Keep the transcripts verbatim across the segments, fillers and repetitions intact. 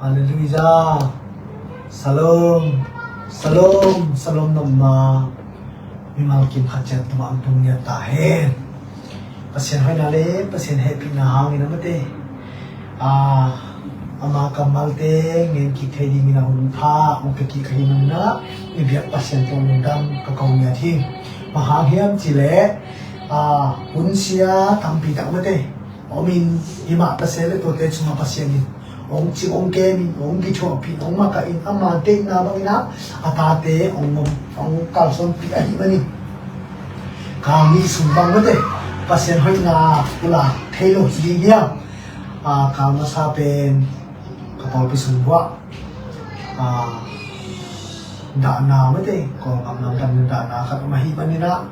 Halleluiah. Shalom. Shalom. Shalom nopna mimal kim khat ciat tungah hong tung ngiat ta hen. Pasian hoihna le Pasian hehpihna hangin a mate, a, ama kammalte ngen kik thei dingin a hun pha hong pia kik ahih manin ah, i biak Pasian tungah lungdam ka ko ngiat hi. Bang hang hiam cih leh, a, hun sia tampi tak mate om in, himah ta se leh tuate sungah Pasian in hong cing hong kem in, hong kithuahpih in, hong makaih in, ama deihna bangin ah a tate hong, hong kalsuanpih ahih manin, kal nih sung bang mate Pasian hoihna pulak thei lo ding hiam? A, kal masa pen ka pawlpi sung uah, a, dahna mate, Kawlgam lam panin dahna khat om ahih manin ah,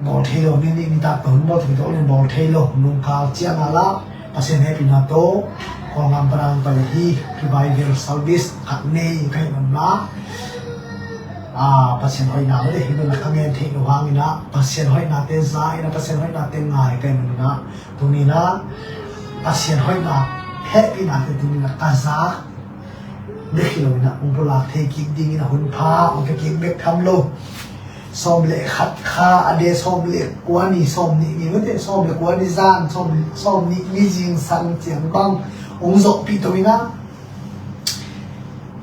bawl thei lo, ni nih nitak tawh hun bawl thei tawh len bawl thei lo, nungkal ciang a lah Pasian hehpihna tawh Kawlgam pan a hong pai hi. Revival service khat nei ka hih manin ah, a, Pasian hoihna mate hih manin ah ka ngen theih loh hangin ah, Pasian hoihnate za in ah, Pasian hoihnate ngai ka hih manin ah, tuni in ah Pasian hoihna, hehpihnate tuni in ah ka za bek hi lo in ah, hong pulak thei kik dingin a hun pha hong pia kik bek tham lo, sawm le khat kha a de, sawm le kua ni, sawm nih ni mate, sawm le kua ni zan, sawm, sawm nih ni zingsang ciang bang hong zawhpih to in ah,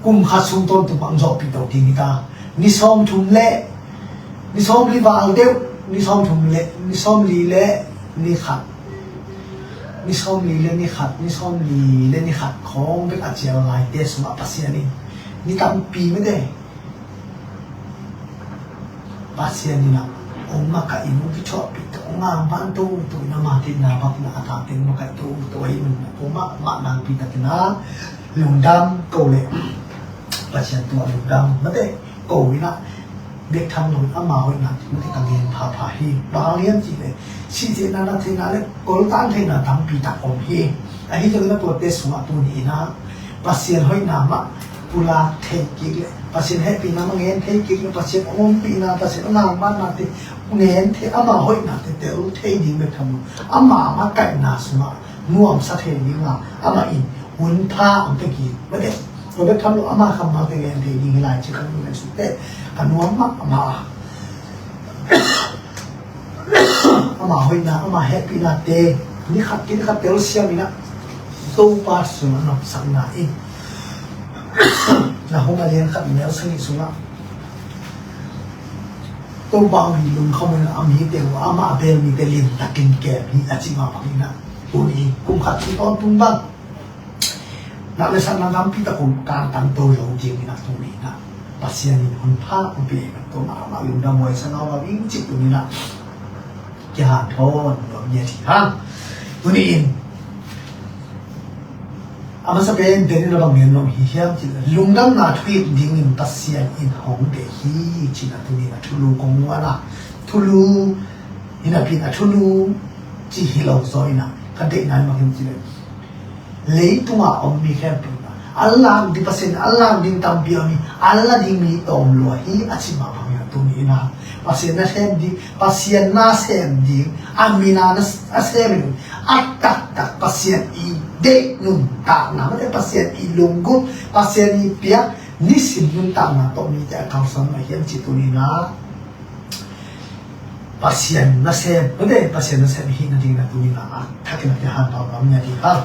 kum khat sung tawntung bang zawhpih to ding hi ta. Ni sawmthum le, ni sawmli val deuh, ni sawmthum le, ni sawmli le ni khat, ni sawmli le ni khat, ni sawmli le ni khat khawng bek a cial laite sungah Pasian in ni tampi mate, Pasian in ah hong makaih in, hong kithuahpih to, hong angvan toto in, ama deihna bangin ah a tate hong makaih toto ahih manin ah, ko mahmah nakpi takin ah lungdam ko le, Pasian tungah lungdam mate ko in ah, bek tham lo in ama hoihna mate ka ngen phapha hi. Bang hang hiam cih leh, sihtheihna, na theihna le koltan theihna tampi tak om hi. Ahi zongin ah tuate sungah tuni in ah Pasian hoihna mah pulak thei kik le, Pasian hehpihna mah ngen thei kik le, Pasian hong ompihna, Pasian hong angvannate ngen thei, ama hoihnate tel thei ding bek tham lo, ama makaihna sungah nuamsa thei ding a, amah in hun pha hong pia kik mate, tua bek tham lo ama kammalte ngen thei ding hi lai ci ka nuam, ka nuam mahmah a. Ama hoihna, ama hehpihnate ni khat, ni khat telsiam in ah, Topa sungah nopsakna in, Nahum a lian khat neu sagih sungah, Topa hong lungkham in ah, a mite uh, amah a beel mite limtakin kem hi a cih mah bangin ah, tuni kum khat sung tawntung bang nak le sak na tampi tak om, kantang to lo ding in ah, tuni in ah Pasian in hun pha hong pia hi. Tua mahmah lungdam huai sa ngaungau ing cih tuni in ah kihanthawn nuam ngiat hi hang. Tuni in a masa pen, pen in a bang ngen nuam hi hiam cih leh, lungdamna thuhilh dingin Pasian in hong deih hi ci-in ah tuni in ah thulu kong muan a, thulu hi napi in ah, thulu cih hi lo zaw in ah ka deihna in bang hiam cih leh, leitungah a om mi khempeuh in ah, an lak ding, Pasian in an lak ding tampi om hi, an la ding mi tawm lua hi a cih mah bangin ah tuni in ah Pasian na sem ding, Pasian na sem ding, a min a na, a sem in, a taktak Pasian i deih nuntakna mate, Pasian i lunggulh, Pasian i piak nisim nuntakna tawh mite a kalsuan mah hiam cih tuni in ah Pasian nasem, mate, Pasian nasem i hih nadingin ah tuni in ah a thakin a kihanthawn nuam ngiat hi hang.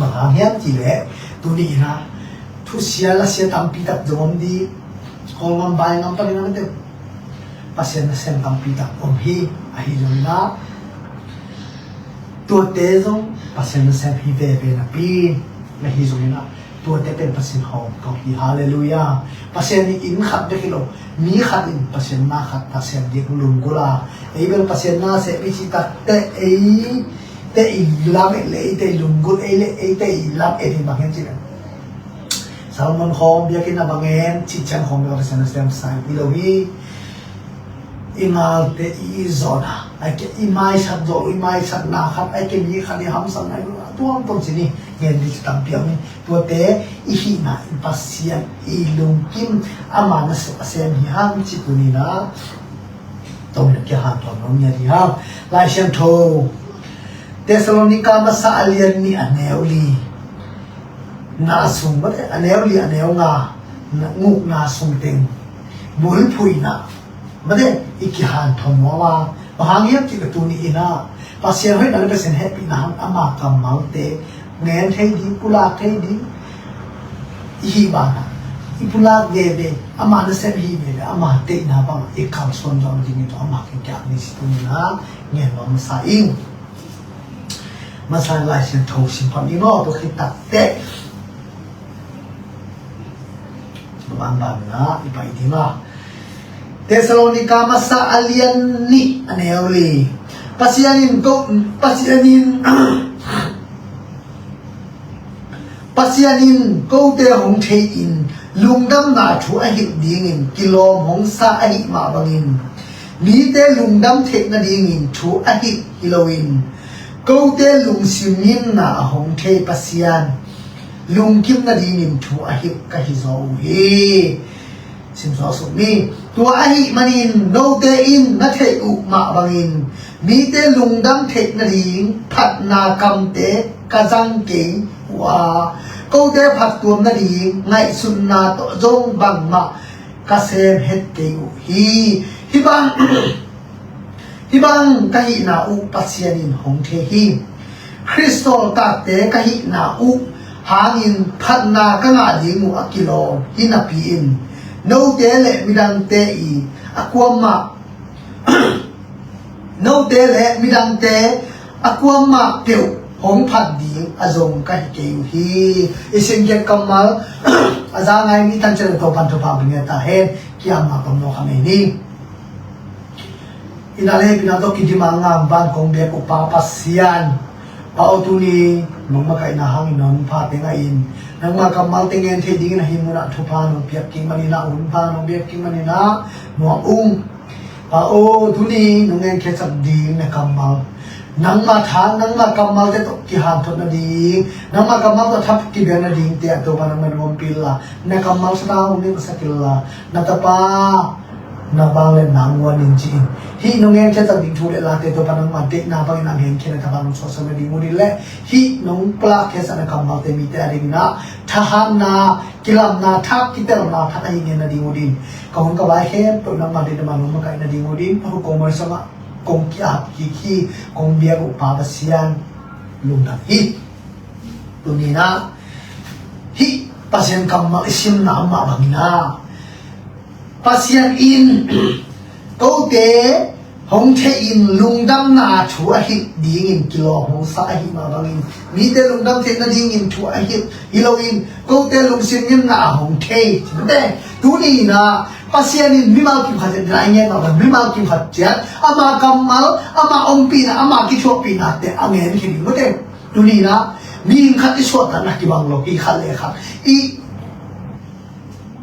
Bang hang hiam cih leh, tuni in ah thusia lasia tampi tak zong om ding, Kawlgam, Vaigam panin ah mate, Pasian nasem tampi tak om hi. Ahi zongin ah tuate zong Pasian nasem hi veve napi, ahi zongin ah tuate pen Pasian hawm ko hi. Halleluiah. Pasian i inn khat bek hi lo, mi khat in Pasian na khat a sem ding lunggulh a, ei bel Pasian na sem i cih takteh, eite i lam et le, eite i lunggulh, ei le eite i lam et in bang hiam cih leh, Salomon khawng biakinn a bang en cih ciang khawng bek a Pasian nasem sa hi lo hi. I ngalte i zawhna, ahih kei leh i maisak zawh, i maisakna khat, ahih kei leh mi khat i hamsatna, a tuamtuam ci ni, ngen ding ci tampi om hi. Tuate i hihna in Pasian i lungkim, ama nasem a sem hi hang cih tuni in ah tawm le kihanthawn nuam ngiat hi hang. Lai Siangtho Thessalonika masa a lian nih a neu li na sung, mate, a neu li a neu nga, na, ngukna sung teng bulphuhna, mate, i kihanthawn nuam a, bang hang hiam cih leh tuni in ah Pasian hoihna le Pasian hehpihna hang ama kammalte ngen thei ding, pulak thei ding i hih banah i pulak veve, ama nasem i hih veve, ama deihna bangah i kalsuan zawh nadingin tawh ama kiangah ni si tuni in ah ngen nuam masa ing. Masa Lai Siangtho sim pah ni maw, tua khit takteh bangbang in ah i pai ding a. Thessalonika masa a lian nih a neu li. Pasian in ko, Pasian in Pasian in kote hong thei-in lungdamna thu a hilh dingin kilawm hong sa ahih mah bangin, mite lungdam theih nadingin thu a hilh hi loin, kote lungsim ngimna a hong thei Pasian lungkim nadingin thu a hilh ka hi zaw uh hi. Simsuak suk ni. Tua ahih manin note in na theih uh mah bangin mite lungdam theih nading phatna kamte ka zang kei uh a, kote phattuam nading ngaihsutna tawh zong bangmah ka sem het kei uh hi. Hih bang Hih bang ka hihna uh Pasian in hong thei hi. Khrist sawltakte ka hihna uh hangin phatna ka ngah ding uh a kilawm hi napi-in, note le midangte i a kuamah note le midangte a kuamah peuh hong phat ding a zong ka hi kei uh hi. I simkhiat kammal a za ngai mi tan ciang Topa'n thupha pia ta hen. Kiamah pamno kha mai ni. Ina le pina tawh kidim a ngam van kong biak uh Pa Pasian, Pa aw, tuni nong makaihna hangin nong pha teng a in, nangma kammal teng ngen thei dingin a hih munah thupha nong piak kik manin ah, hun pha nong piak kik manin ah nuam ung. Pa aw, tuni nong ngen khiatsak ding na kammal, nangma tha, nangma kammalte tawh kihanthawn nading, nangma kammal tawh thak kibiak nadingte ah Topa nangma nuam pih inla, na kammal sa ta hong nei masa kik inla, na tapa na vangliatna nguan in ci-in, hih nong ngen khiatsak ding thu le late Topa nangma deihna bangin a ngen khia na tapa nong suahsak nading uh ding le hih nong pulak khiatsak na kammalte mite a dingin ah thahatna, kilamna thak, kitelna thak ahi ngen nading uh ding, ka hun ka vai khempeuh nangma deihna nong makaih nading uh ding, a hu kong mai sangah kong ki-ap kik hi. Kong biak uh Pa Pasian lungdam hi. Tuni in ah hih Pasian kammal i simna mah bangin ah Pasian in kote hong thei-in lungdamna thu a hilh dingin kilawm hong sa ahih mah bangin, mite lungdam theih nadingin thu a hilh hi loin, kote lungsim ngimna a hong thei. Tuni in ah Pasian in mimal kim khat in a ngen mah bang, mimal kim khat ciat ama kammal, ama ompihna, ama kithuahpihnate a ngen khin hi mate. Tuni in ah mihing khat i suahtakna kibang lo hi, khat le khat i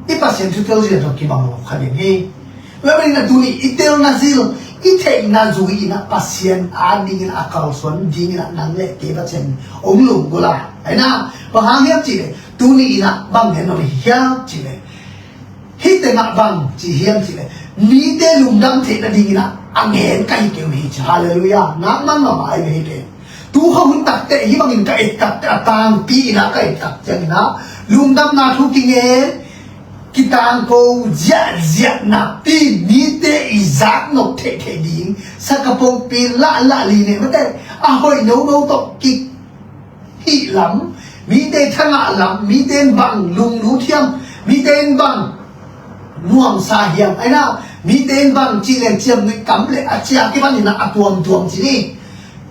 i Pasian thu tel zia tawh kibang lo kha ding hi. Tua ahih manin ah tuni i telna zil, i theihna zui in ah Pasian a dingin a kalsuan dingin ah nang le kei Pasian hong lunggulh a. Ahi na, bang hang hiam cih leh, tuni in ah bang ngen nuam hiam cih leh, hih tengah bang ci hiam cih leh, mite lungdam theih nadingin ah a ngen ka hi kei uh hi ci. Halleluiah. Nak man mahmah ahi ve hi teh. Tu kha hun takteh hih bangin ka et takteh, a tangpi in ah ka et tak ciangin ah lungdamna thu kingen, kitangko ziahziah nakpi, mite i zak nop theihtheih ding, sa ka pongpi lahlah li ne mate, a hoih nono tawh kihih lam, mite thangah lam, mite in bang lungnu thiam, mite in bang nuamsa hiam, ahi na, mite in bang cih leh ciamnuih tam le a cia kipan in ah a tuamtuam ci ni.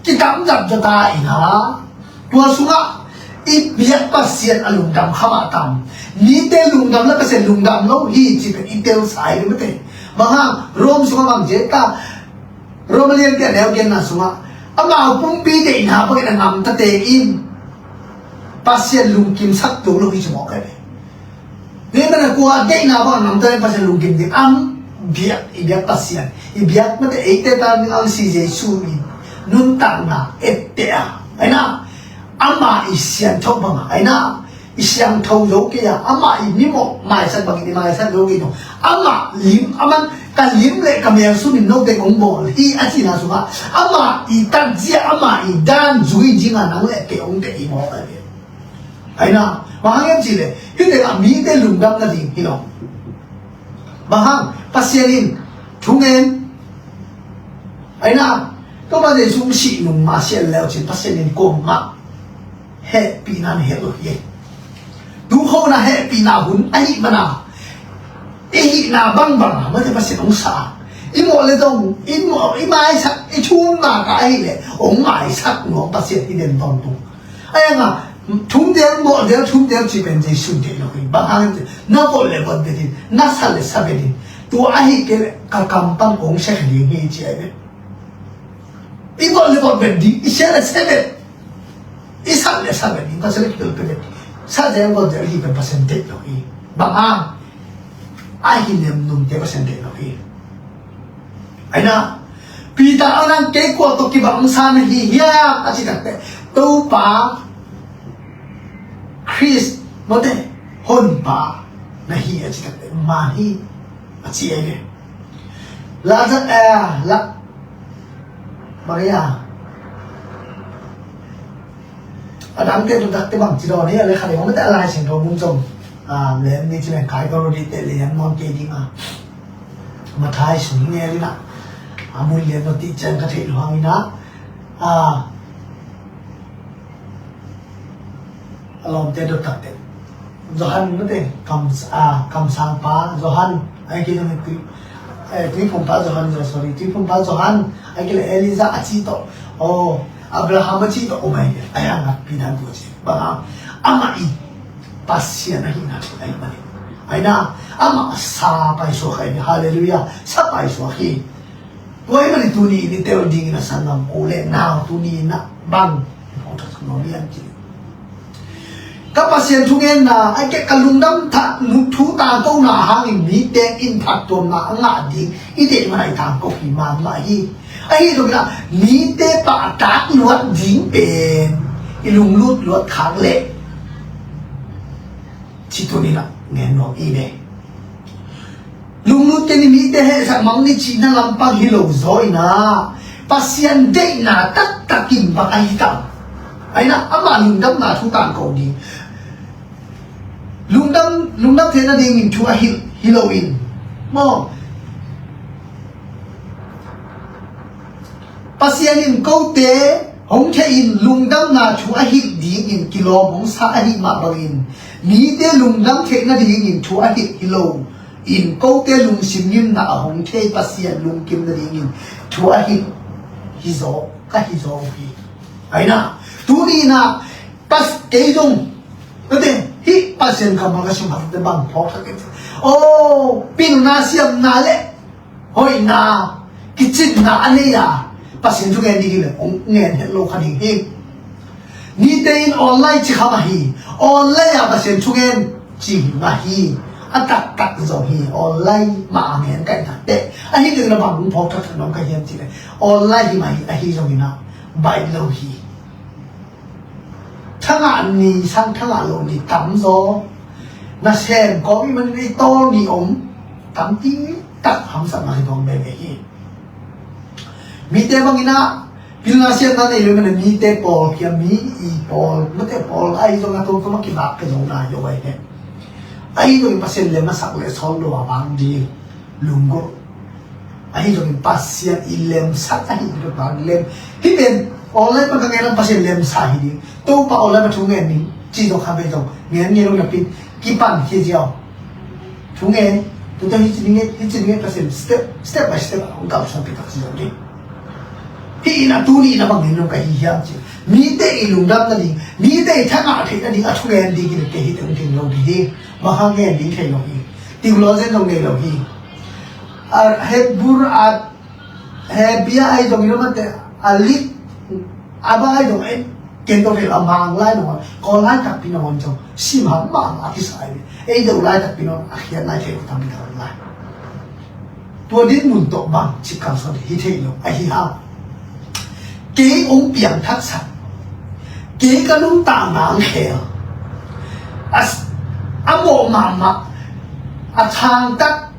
Kitam zat zat a in ah, tua sungah i biak Pasian a lungdam kha mah tam. Mite lungdam le Pasian lungdam lo hi cih pen i telsa hi mate. Bang hang, Rom sungah bang ci ta, Rom a lian giat a neu giatna sungah, amau pumpi deihna bangin a gamtate in Pasian lungkimsak tuak lo hi ci mawk hi. Tua ahih manin kua deihna bang a gamta in Pasian lungkim ding, a biak, i biak Pasian, i biak mate, eite tang ding a hong si Jesu i nuntakna etteh a, ahi na, ama i siangtho bang a, ahi na, i siangtho zo kei a, ama i mimawh maisak bangin i maisak zo kei dong, ama lim, aman Ka lim le ka mel sunin note kong bawl hi a cihna sungah ama i tatzia, ama i dan zui dinga nang le kei hong deih hi maw ka hi. Aina, bang hang hiam cih leh hih tengah mite lungdam nading hi lo. Bang hang, Pasian in thungen. Aina, Topa Jesu sih nung ma sian leu cin Pasian in kuamah hehpihna na het lo hi. Tukhona hehpihna hun ahih mana i hihna bangbang a mate Pasian hong sa a, i mawh le dong, i mawh, i maisak, i thum nak a ahih leh hong maisak nuam Pasian hi den tawntung. Ahi hanga thum del, mawh del, thum del cih pen Jesu deih lo hi. Bang hang hiam cih leh na vot le vot bet in, na sa le sa bet in, tua ahih kei leh ka kam pan kong sia kha ding hi ci ahi ve. I vot le vot bet ding, i sia le sia bet, i sat le sat bet ding, Pasian le kipel pia bet. Sat zel vot zel hi pen Pasian deih lo hi. Bang hang, a hi nem nungte Pasian deih lo hi. Aina, Peter a nang kei kua tawh kibang sa na hi hiam a cih takteh, Topa Khrist mate Honpa na hi a cih takteh, man hi a ci ahi ve. Lazar, eh, la, Maria. A dangte tu takte bang ci dawn hi a le khat le mong mate a Lai Siangtho mun zong. Ah, lem ni ci leng kai ka rodi te le yan mong kei ding a. Mathai sung nge li na. A mun lian no ti chen ka thei lo hang ina. Ah, a lawmte dot takte. Johan mate, kam, ah, kamsangpa Johan, ai kei zong tui, eh, tuiphumpa Johan, jo, sorry, tuiphumpa Johan, ai kei le Elijah a ci tawh. Oh, Abraham a ci tawh, oh mai, ai a ngat pi dan tu a ci. Bang a, amah i Pasian ahihna thu ai mani. Aina, amah sa pai suak ai, hallelujah, sa pai suak hi. Tua ahih manin tuni in i tel dingin a sanggam u le nau tuni in a bang hong thak nuam hiam cih leh, ka Pasian thungetna, a kei ka lungdam thak, thu tangkona hangin mite in phattuamna a ngah ding i deih man a i tangko hi mahmah hi. Ahi zongin a mite pahtak luat ding pen i lunglut luat khak leh ci tuni in a ngen nuam i ve. Lunglut kei ni, mite hehsak mang ni cihna lampang hi lo zaw in a, Pasian deihna taktakin bang ahi tam. Aina, ama lungdamna thu tangko ding. Lungdam, lungdam theihna dingin thu a hilh hi lo in. Maw. Pasian in kote hong thei in lungdamna thu a hilh dingin kilawm hong sa ahih mah bangin, mite lungdam theihna dingin thu a hilh hi lo in, kote lungsim ngimna a hong thei Pasian lungkim nadingin thu a hilh hi zaw, ka hi zaw uh hi. Aina, tuni in a, pas, kei zong, kate, hih Pasian kammal ka sim hangte bang phawk thak kei. Oh, pilna siamna le hoihna, kicinna a nei a, Pasian thu ngen ding hi le, hong ngen het lo kha ding hi. Mite in online ci kha mah hi, online a Pasian thu ngen ci mah hi, a taktak zong hi, online mah a ngen kaihna teh. Ahi ding na bang hong phawk thak thak nuam ka hiam cih le, online hi mah hi, ahi zongin a, baih lo hi. Thangah ni sang thangah lo ni tam zaw. Nasem kawm i man i tawl ni om. Tampi tak hamsatna hi tawm veve hi. Mite bangin ah pilna siamna nei lo i man mite pawl kia mi i pawl mate pawl ahi zong a tawm tawm a kibak ka zong na hi o ahi ne. Ahi zong i Pasian lem a sak le sawl lo a bang ding. Lunggulh. Ahi zongin Pasian i lemsak ahi zongin Pasian lem. Hih pen online pan ka ngen lam Pasian lemsa hi ding. Topa online pan thu ngen ning ci zong kha bei zong ngen ngen lo napin kipan hi ziau. Thu ngen. Tuta hi ci ning ngen, hi ci ning ngen Pasian step, step by step a hong kalsuan pi tak ci zong ding. Hih in a tuni in a bang ngen lo ka hi hiam ci. Mite i lungdam nading, mite i thangah theih nading a thu ngen ding hi kei hi teng ding lo ding hi. Bang hang ngen ding thei lo hi. Theologian zong nei lo hi. A Hebru a Hebia ai zong ilo mate a lik a ba ai zong en ken to thei lo a mang lai nong a kawl lai takpi nong on zong sim ham mah a kisa ai ei deuh lai takpi nong a khiat lai thei lo tampi tak lai. Tua din mun tawh bang cik kam sawt hi thei lo ahi hang. Kei ong piang thaksak. Kei ka nuntakna ang khel. A, a mawh mahmah. A thangtak.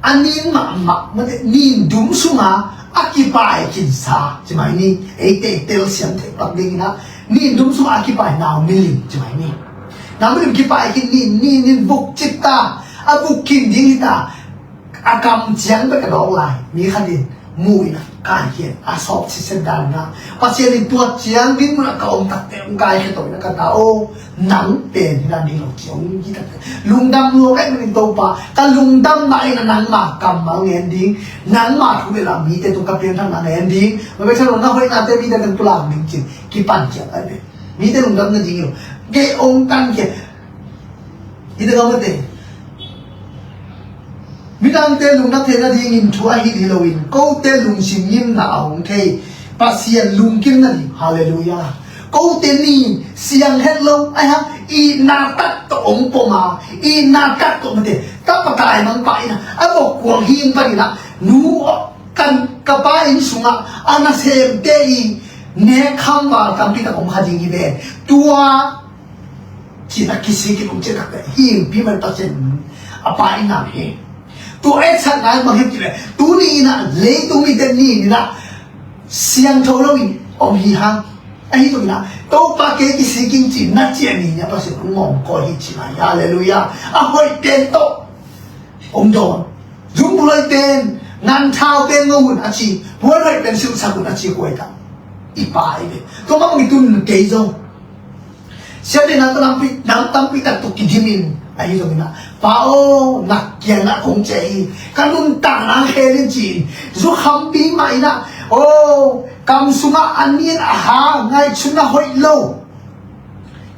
a nin mahmah, mate, nin dum sunga a kipai khinsa, ci mai ni. Eite telsiam theih pak dingin ah, nin dum sunga a kipai nau milim, ci mai ni. Nau milim kipai khin nin, nin, nin vuk cip ta, a vuk khin ding hi ta, a kam ciang bek a dawng lai, mi khat in mu in ah kaikhia, a sawp sitset dan in ah, Pasian in tua ciang ding mun ah ka om takte hong kaikhia to in ah ka ta aw, nang pen hi dan ding lo ci hong hi takte. Lungdam lua ka hih manin Topa, ka lungdamna in ah nangma kammal ngen ding, nangma thu le la mite tung ka pianthakna ngen ding, ma bek sa lo na hoihnate mite tung pulak ding cin, kipan ciang ai pen. Mite lungdam nading hi lo, kei hong kan khia. Hih teh ka mate. Midangte lungdam theih nadingin thu ahi hi loin, kote lungsim ngimna a hong thei Pasian lungkim nading. Halleluiah. Kote ni siang het lo, ai ha, itna tak tawh hong pom a, itna tak tawh mate. Tapa taimang pa in ah, a vok kuang hing pan in ah, nu kan ka pa inn sungah a nasemte i nek kham val tampi tak om kha ding hi ve. Tua cin a kisik in hong ciah takte, hih pi man Pasian a pa in nang hi. Tua etsakna in bang hiam cih leh, tuni in ah leitung mite ni in ah siangtho lo in om hi hang. Ahi zongin ah Topa kei kisik ing ci na ciah ni in ah Pasian hong ngawngkawi hi ci mai. Halleluiah. A hoih pen tawh hong dawn. Zungbulh hoih pen ngan thau pen ngo un a ci, bual hoih pen silhsak un a ci, huai tak i pa hi ve. Tua mah bangin tun kei zong siate na nam tampi tak tawh kidim in, ahi zongin ah, Pa aw, na kiangah kong ciah hi, ka nuntakna khel in ci in, zukhampi mah in ah, aw, kam sungah a nin a ha, ngaihsutna hoih lo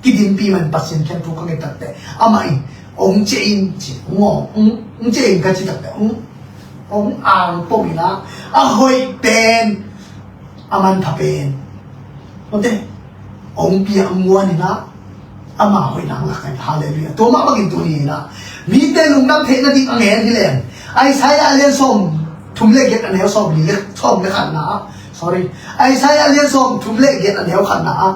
kidimpi man Pasian kiang thu ka nget takte, amah in hong ciah in ci, hong, hong, hong ciah in ka ci takte, hong, hong angpom in ah, a hoih pen, a manpha pen, mate, hong pia, hong guan in ah, ama hoih nang lak ai. Halleluiah. Tua mah bangin tuni in ah mite lungdam theih nading a ngen hi leng, Isaiah a lian sawm thum le giat a neu sawm li le, sawm le khatna ah, sorry, Isaiah a lian sawm thum le giat a neu khatna ah,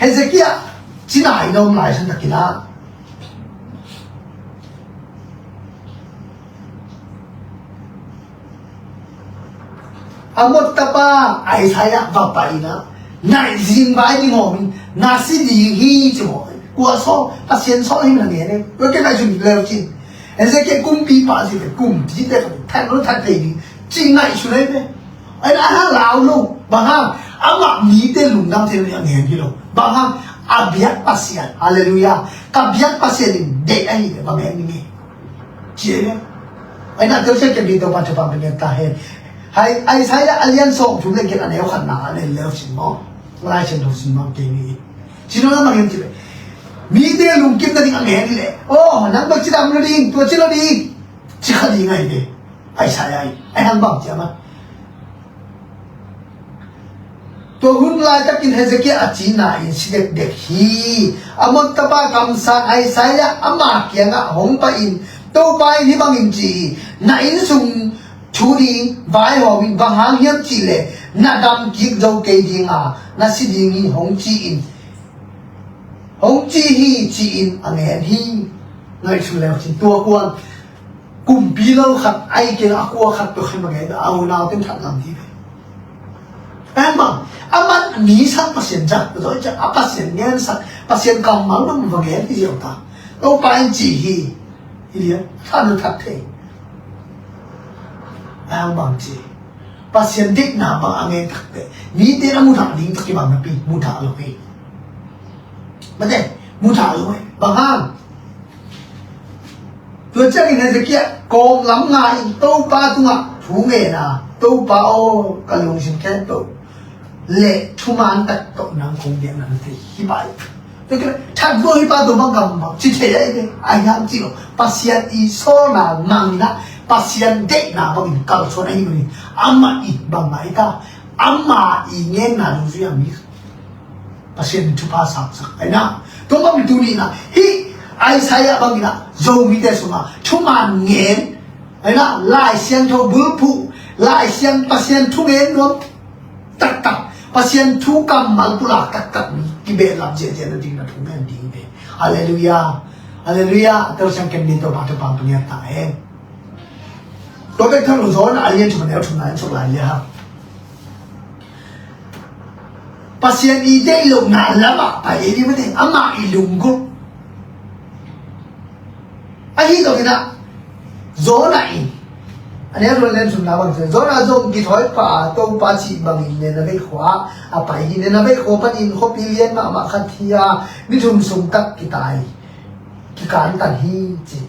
Hezekiah cina in a om lai san takin ah, Amoz tapa Isaiah va pai in ah, naih zing vai ding hawm in, na si ding hi ci hawm. Kua sawl, Pasian sawl hi mah na ngen e. Tua kei ngaihsun leu cin, Hezekiah kumpipa si te, kumpite khat that lo that thei ding ci ngaihsun ahi ve. Ai na ha lau lo. Bang hang? Amah mite lungdam theih nading a ngen hi lo. Bang hang? A biak Pasian. Halleluiah. Ka biak Pasian in deih ahi ve, bang ngen ning e. Ci e. Ai na tel sia kem ding Topa thupha ngen ta hen. Hai, Isaiah a lian sawm thum le giat a neu khatna ah len leu sin maw. Lai Siangtho sin maw kei ni. Ci lo na bang ngen ci ve. Mite lungkim nading a ngen hi leh, aw, nang bek cidam lo ding, tua ci lo ding, ci kha ding ahi ve. Isaiah in, ai hang bang ci a mah. Tua hun laitakin Hezekiah a cina in si dekdek hi. Amoz tapa kamsang Isaiah ama kiangah hong pai in, Topa in hih bangin ci hi, na inn sung thu ding vaihawm in, bang hang hiam cih leh na dam kik zo kei ding a, na si ding hi hong ci in, hong ci hi ci-in a ngen hi. Ngaihsun leu cin tua kuan kumpi lo khat, ai kei a kua khat tua khen bang ngen a, a unau ten that ngam hi ve. Aman, aman mi sak Pasian zat, zoi ca a Pasian ngen sak, Pasian kammal bang va ngen hi ziau ta. Topa in ci hi. Hi lian, than lo that thei. Ai bang ci. Pasian deihna bang a ngen takte, mite na mudah ding tak i bang napi, mudah lo hi. Mate, mudah lo hi. Bang hang? Tua ciangin Hezekiah kawm lam nga in Topa tungah thu ngen a, Topa aw, ka lungsim khempeuh le thuman tak tawh nang kong biakna na thei hi bai. Tua kei leh that vua hi pa tua bang gam bang ci thei ahi ve. Ahi hang ci lo, Pasian i sawlna mangin ah, Pasian deihna bangin kalsuan ahi manin, amah i bang ngai ta, ama i ngenna dungzui a mi Pasian in thupha saksak ahi na. Tua bang tuni in ah, hih Isaiah bangin ah Zomite sungah thuman ngen ahi na, Lai Siangtho bulphuh, Lai Siang Pasian thu ngen nuam taktak, Pasian thu kammal pulak taktak mi kibehlap ziahziah nading na thu ngen ding hi. Halleluiah. Halleluiah. A telsiam kem ding Topa thupha pia ta hen. Tua bek tham lo Jonah a lian thum a neu thumna in suk lai le ha. Pasian i deih lohna lamah pai ei ding mate, amah i lunggulh. Ahi zongin ah Jonah in a neu thum a lian thumna bang ci, Jonah zong kithawi pah a Topa cih bangin Nineveh khua a pai hi. Nineveh khua panin khuapi lian mahmah khat hi a, ni thum sung tak kitai kikantan hi ci.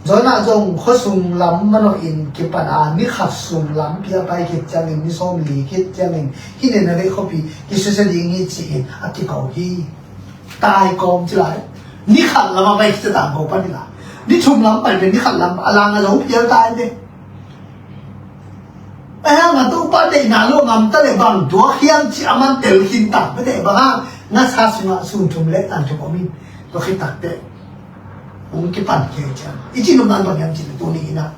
Jonah zong khuasung lam manawhin kipan a, ni khat sung lampi a pai khit ciangin, ni sawmli khit ciangin hih Nineveh khuapi kisusia ding hi ci-in a kiko hi. Tai kawm ci lai. Ni khat lam a pai khit ciang tai kawm pan hi lai. Ni thum lam pai pen ni khat lam a lang a zo phial tai ve. Ahi hang a Topa deihna lo ngam ta le bang tuak hiam ci a man tel khin tak mate, bang hang ngasa sungah sun thum le tan thum om in, tua khit takteh hong kipan khia ciang i cih nopna bang hiam cih le tuni in ah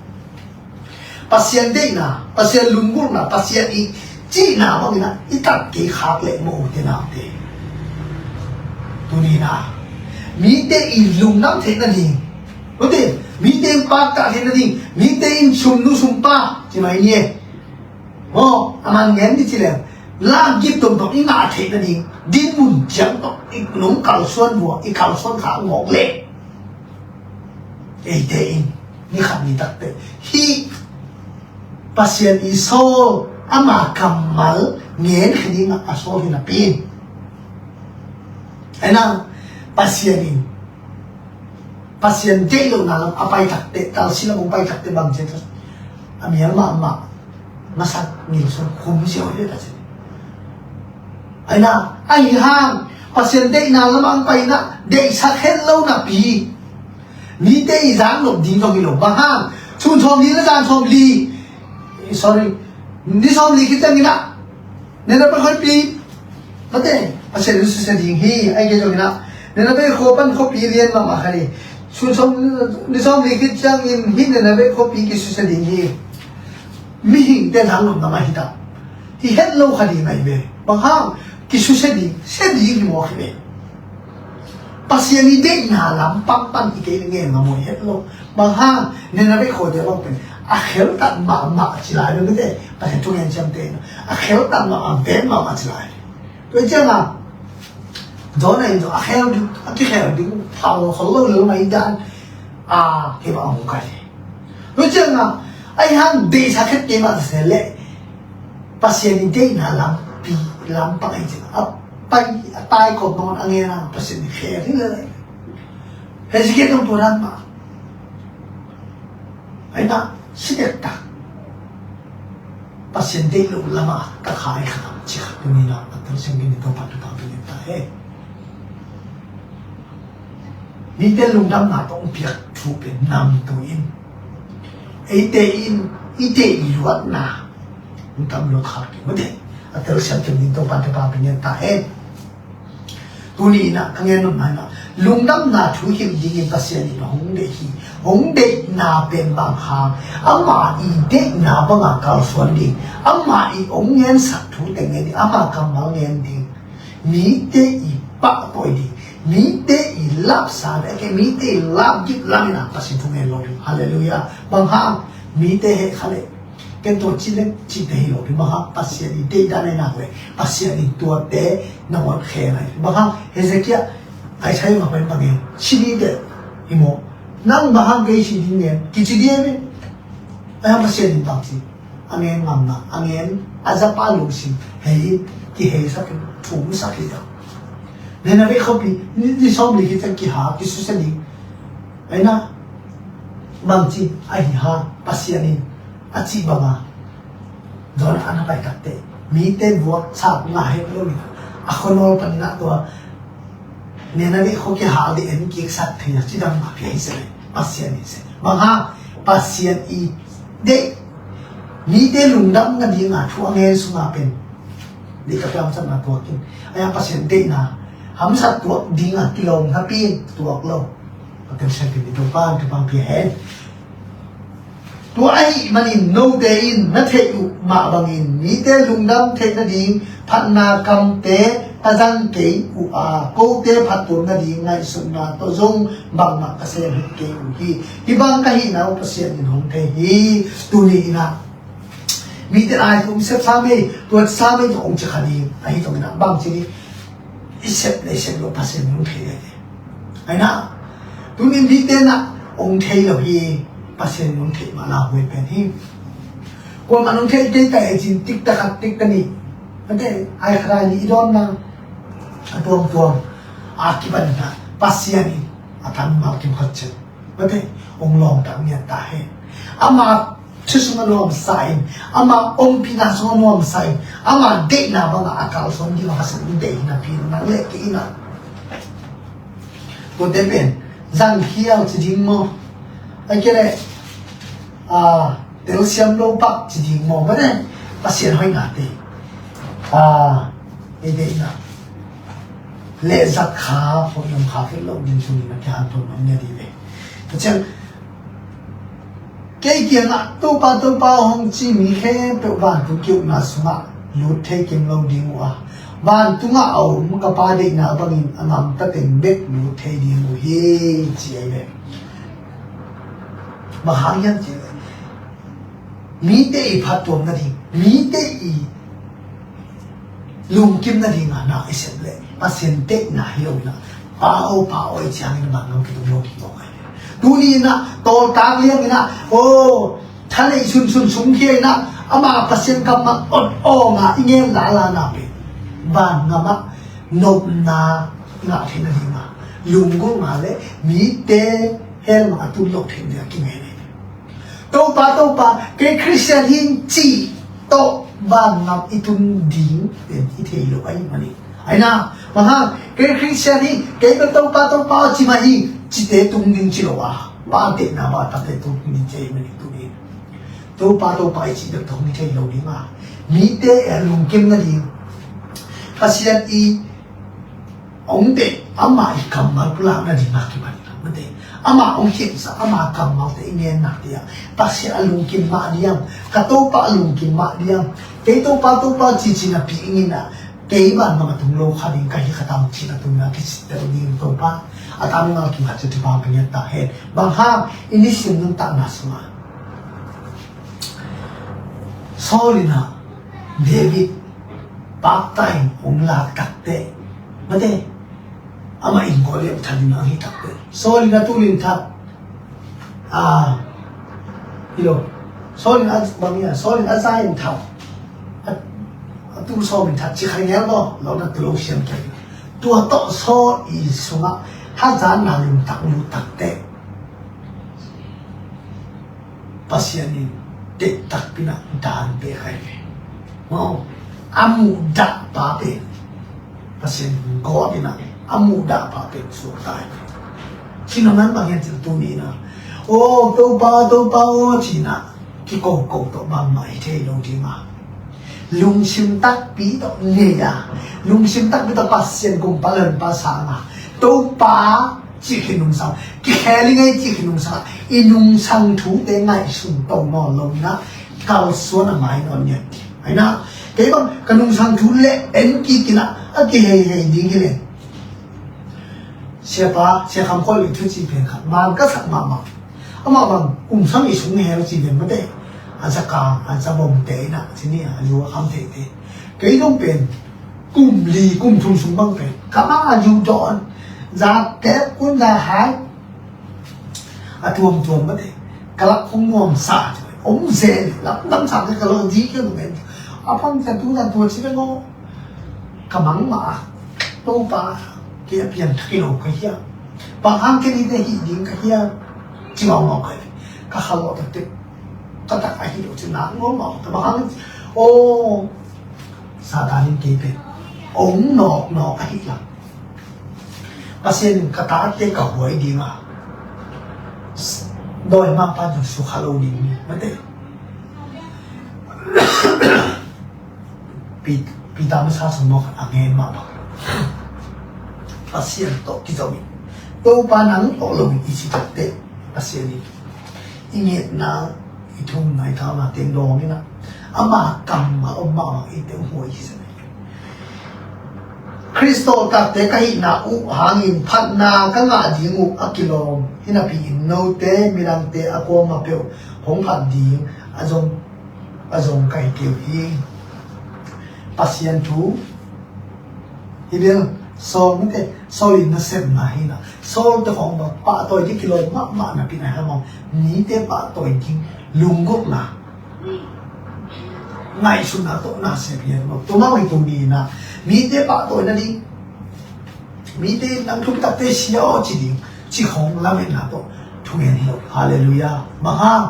Pasian deihna, Pasian lunggulhna, Pasian i cihna bangin ah i tat kei khak leh maw u te nau te. Tuni in ah mite i lungdam theih nading, mite in pakta theih nading, mite in sumnu sumpa ci mai ni e. Maw, a man ngen ni ci leng, lakgip tomtom i ngah theih nading dinmun ciang tawh i nung kalsuan vua, i kalsuan kha ngawk leh eite in ni khat ni takteh hih Pasian i sawl, ama kammal ngen kha dingah a sawl hi napi in, ahi na, Pasian in Pasian deih lohna lam a pai takteh, talsi lam hong pai takteh bang ci a, a mial mahmah, masak ngilsung khum sia hi ta ci. Ahi na, ahi hang Pasian deihna lam a hong pai na, deihsak het lo napi mite i zang nop ding zong hi lo. Bang hang? Sun sawmli le zan sawmli, sorry, ni sawmli khit ciangin ah Nineveh khuapi, mate, Pasian in susia ding hi. Ahi kei zongin ah Nineveh khua pan khuapi lian mahmah khat hi. Sun sawm, ni sawmli khit ciangin hih Nineveh khuapi kisusia ding hi. Mihingte zang nopna mah hi ta. Hi het lo kha ding ahi ve. Bang hang? Kisusia ding, sia ding hi mawk hi ve. Pasian i deihna lam pangpang i kei ngen ngam uh hi het lo. Bang hang? Nineveh khuate bang pen a kheltat mahmah ci lai lo mite. Pasian thungen ciamte in a kheltat mahmah, ven mahmah ci lai. Tua ciangin Jonah in zong a khel ding, a kikhel ding phal khol lo lo mai dan a, hi bang a hong kai. Tua ciangin ahi hang deihsak het kei mah se leh Pasian i deihna lampi, lam pang ahi ciang a pai, a tai kawm nangawn a ngen a Pasian i khel hi lel ahi. Hezekiah zong tua dan mah. Ahi na, si dektak Pasian deih loh lamah ka khai kha tam ci kha tuni na a tel seng in Topa Topa pia ta he. Mite lungdamna tawh hong piak thu pen namto in, eite in i deih luatna lungdam lo khak ding mate. A telsiam kem ding Topa Topa pia ta he. Tuni in ah ka gen nopna in ah lungdamna thu hilh dingin Pasian in hong deih hi. Hong deihna pen bang hang? Ama i deihna banga kalsuan ding, ama i hong ngensak thute ngen ding, ama kammal ngen ding, mite i pahtawi ding, mite i lapsa veke, mite i lapgik lam in ah Pasian thu ngen lo ding. Halleluiah. Bang hang? Mite heh kha leh ken tua ci leng cihte hi lo ding. Bang hang? Pasian i deihdan ahi nak leh Pasian in tuate nangawn khen ahi. Bang hang? Hezekiah Isaiah mah pen bang ngen? Ci ding teh hi maw? Nang bang hang kei ci ding ngen? Kici ding ahi ve. Ahi hang Pasian in bang ci? A ngen ngamna, a ngen a zapa lungsim hei, kiheisak in, thumsak hi ta. Nineveh khuapi ni, ni sawmli khit ciang kiha, kisusia ding. Ahi na, bangci ahi hang Pasian in a cih banga Jonah a na pai takteh mite vuak sak ngah het lo in a, khuanawl panin ah tua Nineveh khua kihal ding en kiksak thei a cidam a pia hi se leh Pasian hi se. Bang hang? Pasian i deih, mite lungdam nadinga thu a ngen sunga pen deih ka piang sam na tuak in. Ahi hang Pasian deihna hamsat tuak dinga kilawm napi in tuak lo. Pasian pen i Topa, Topa pia hen. Tua ahih manin note in na theih uh mah bangin mite lungdam theih nading phatna kamte na zang kei uh a, kote phattuam nading ngaihsutna tawh zong bangmah ka sem het kei uh hi. Hih bang ka hihna uh Pasian in hong thei hi. Tuni in ah mite in ai tum sep sa mei, tua sa mei tawh hong ci kha ding ahi zongin ah bang ci ding, i sep le i sep lo Pasian in hong thei ding hi. Ahi na, tunin mite in ah hong thei lo hi, Pasian in hong thei mah lauhuai pen hi. Kuamah in hong thei kei ta e cin, tiktak khat tiktak nih, mate, ai khat ai nih i dawnna a tuamtuam a kipan in ah Pasian in a tangval kim khat ciang mate, hong lawngtang ngiat ta hen. Ama thu sungah nuamsa in, ama ompihna sungah nuamsa in, ama deihna bangah a kalsuan ding a Pasian in deih hi napi, nang le kei in ah tuate pen zangkhial ci ding maw, ahih kei leh a, telsiam lo pak ci ding maw, mate, Pasian hoihnate a, ei deihna leh zat kha hoih lam kha fel lo ding tuni in ah kihanthawn nuam nia dih ve. Tua ciang kei kiangah Topa, Topa hong ci mi khempeuh vantung ki-ukna sungah lut thei keng lo ding uh a, vantungah a om ka Pa deihna bangin a gamta teng bek lut thei ding uh hi, ci ahi ve. Bang hang hiam cih leh mite i phattuam nading, mite i lungkim nading a na i sep leh Pasian deihna hi lo in ah, Pa aw, Pa aw i ci hangin a bang ngam kitung lo ding mawk ahi. Tuni in ah tawltak liang in ah, aw, tha neih sunsun sungkhia in ah ama Pasian kammal awt awng a i ngen lala na pen van ngam ah nopna i ngah theih nading a, lunggulhna le mite hell mah a tun loh theih nading a kingen hi. Topa, Topa, kei Khristian hi ing cih tawh van ngam i tun ding pen i thei lo ahih manin. Ahi na, bang hang, kei Khristian hi, kei bel Topa, Topa aw ci mah hi, cihte tung ding ci lo a, Pa deihna bang a takte tung ding ci ahih manin tuni in Topa, Topa i cih bek tawh hong hi thei lo ding a, mite a lungkim nading, Pasian i hong deih, ama i kammal pulak nading a kipan in ah, mate, ama hong khensa, ama kammalte i ngen nak ding a, Pasian a lungkim mah diam, ka Topa a lungkim mah diam, kei Topa, Topa cici napi ing in ah, kei van ngam a tung lo kha ding ka hi kha tam cih na tung in ah kisitter ding Topa a tangval kim khat ciang thupha ka ngiat ta hen. Bang hang, i nisim nuntakna sungah Saul in ah David pakta in hong lak takteh, mate, amah in gol liam than in a hong hi takteh, Saul in a tul in that, a, hi lo, Saul in a bang hiam, Saul in a za in that, a, a tul sawm in that ci khai ngel maw, lo na tu lo siam kei. Tua tawh Saul i sungah hazatna limtak lut takteh Pasian in deih takpi in ah daan pia kha hi ve. Maw, a muhdah pa pen Pasian gawp in ah, a muhdah pa pen suakta hi ve. Cih na man bang hiam cih leh tuni in ah, aw, Topa, Topa aw ci in ah kikoko tawh bangmah hi thei lo ding a, lungsim takpi tawh nei a, lungsim takpi tawh Pasian Kumpa Lalpa sang a, Topa cih khin nungsang, kikhel i ngei cih khin nungsang, i nungsang thute ngaihsun to nawn lo in ah, kalsuan a mai nawn ngiat ding. Ahi na, kei bang ka nungsang thu leh en kik in ah, a kiheihei ding hi leh, Siapa, Sia Kham Khawl in thuci pen khat man ka sak mahmah. Amah bang kum sang i sung hel ci pen mate, a zaka, a zabomte in ah ci ni a, a zu a kham theite. Kei dong pen kum li kum thum sung bang pen ka ma a zu dawn, zate kun za hai, a tuamtuam mate, ka lak hong nuamsa ci, om zel, lamdang sa ka lo zi ka lo ngen. A phang sa tu za tua ci pen aw, ka mang mah a, Topa, kei a piangthak hi lo ka hiam? Bang hang kei nite hih ding ka hiam? Ci ngaungau ka hi. Ka kha lawh taktak, ka tak ahi lo ci nak ngaungau. Bang hang, aw, Satan in kei pen ong nawknawk ahih lam, Pasian in ka tate ka huai ding a, dawimangpa in sukha lo ding hi, mate. Pi-, Peter masa sung maw khat a ngen mah bang, Pasian tawh kizom in, Topa nang tawh lo in i ci takteh, Pasian in i ngetna, I thumna i thauna teng dawng in ah, ama kam a om mahmah i teng huai hi zen. Khrist tawltakte ka hihna uh hangin phatna ka ngah ding uh a kilawm hi napi-in note midangte a kuamah peuh hong phat ding a zong, a zong ka hi kei uh hi. Pasian thu hi bel Saul mite, Saul in nasepna hi na. Saul te khong bang pahtawi ding kilawm mahmah napi-in a hi mah, mite pahtawi ding lunggulhna, ngaihsutna tawh nasep hi a, tua mah bang hi tuni in ah mite pahtawi nading, mite in nang thupitakte sia aw ci ding, ci khong lametna tawh thungen hi lo. Halleluiah. Bang hang?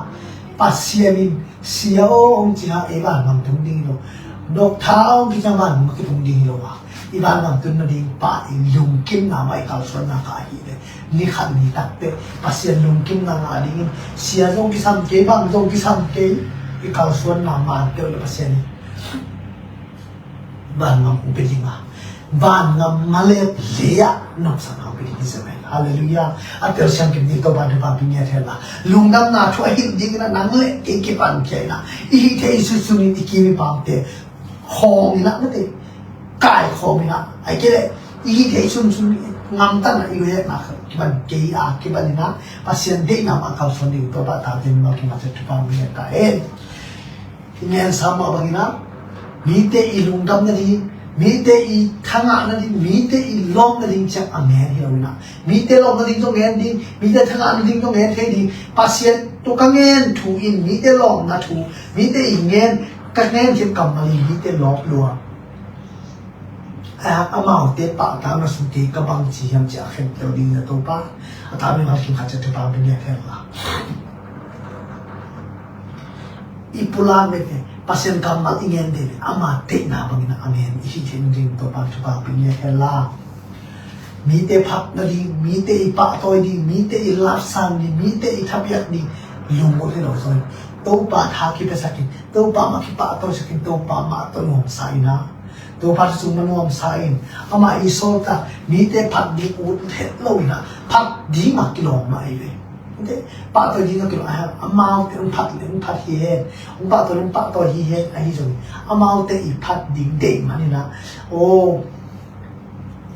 Pasian in sia aw hong ci hang ei vanmam tung ding hi lo. Doctor aw hong ci hang vanmam kitung ding hi lo a, i vanmam tun nading pa i lungkimna mah i kalsuanna ka ahi le, ni khat ni takte Pasian lungkimna ngah dingin sia zong kisam kei, bang zong kisam kei, i kalsuanna man teuh le Pasian in vanmam hong pia ding a, vanmam malep lei ah nopsakna hong pia ding hi zen. Halleluiah. A telsiam kim ding Topa thupha pia ngiat hen la, lungdamna thu a hilh dingin ah nang le kei kipan khia in ah, i hih theih sunsun in i kim i pamte khawng in ah, mate, kaikhawm in ah, ahih kei leh i hih theih sunsun in ngamtatna i luhekna kipan kei a, kipan in ah Pasian deihna mah kalsuan ding Topa tate mimal kim khat ciat thupha hong pia ta hen. I ngensa mah bangin ah, mite i lungdam nading, mite i thangah nading, mite i lawm nading ciang a ngen hi lo in ah, mite lawm nading zong ngen ding, mite thangah nading zong ngen thei ding. Pasian tawh ka ngen thu in mite lawmna thu, mite i ngen, ka ngen khit kammal in mite lawp lua. A, amaute pahtakna sung kei ka bang ci hiam ci a khentel ding na Topa, a ta mimal kim khat ciat thupha hong pia ngiat hen la. I pulak bek hi, Pasian kammal i ngen ding, ama deihna bangin a ngen i hih theih nading Topa thupha hong pia ngiat hen la. Mite phat nading, mite i pahtawi ding, mite i lapsang ding, mite i thapiak ding lunggulh hi lo zong, Topa tha kipiasak in, Topa mah kipahtawisak in, Topa mah tawh nuamsa in ah, Topa thu sung mah nuamsa in, amah i sawltak, mite phat ding ut het lo in ah, phat ding mah kilawm mah hi ve. Mite pahtawi ding a kilawm, a, amaute hong phat le hong phat hi hen, hong pahtawi le hong pahtawi hi hen, ahi zongin amaute i phat ding deih man in ah, aw,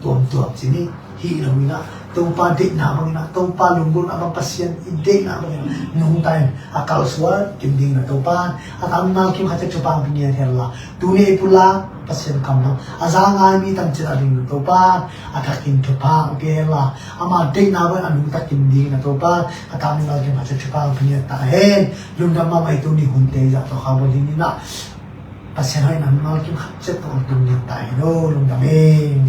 tuamtuam ci ni, hi lo in ah, Topa deihna bangin ah, Topa lunggulhna bang, Pasian i deihna bangin ah nungta in, a kalsuan kim ding na Topa, a ta mimal kim khat ciat thupha hong pia ngiat hen la. Tuni i pulak Pasian kammal a za ngai mi tamcin a ding na Topa, a thakin thupha hong pia hen la, ama deihna bangin a nungta kim ding na Topa, a ta mimal kim khat ciat thupha hong pia ngiat ta hen. Lungdam mahmah, i tuni hunte i zah tawh kha bawlin in ah, Pasian hoihna mimal kim khat ciat tawh hong tung ding ta hen aw, lungdam e.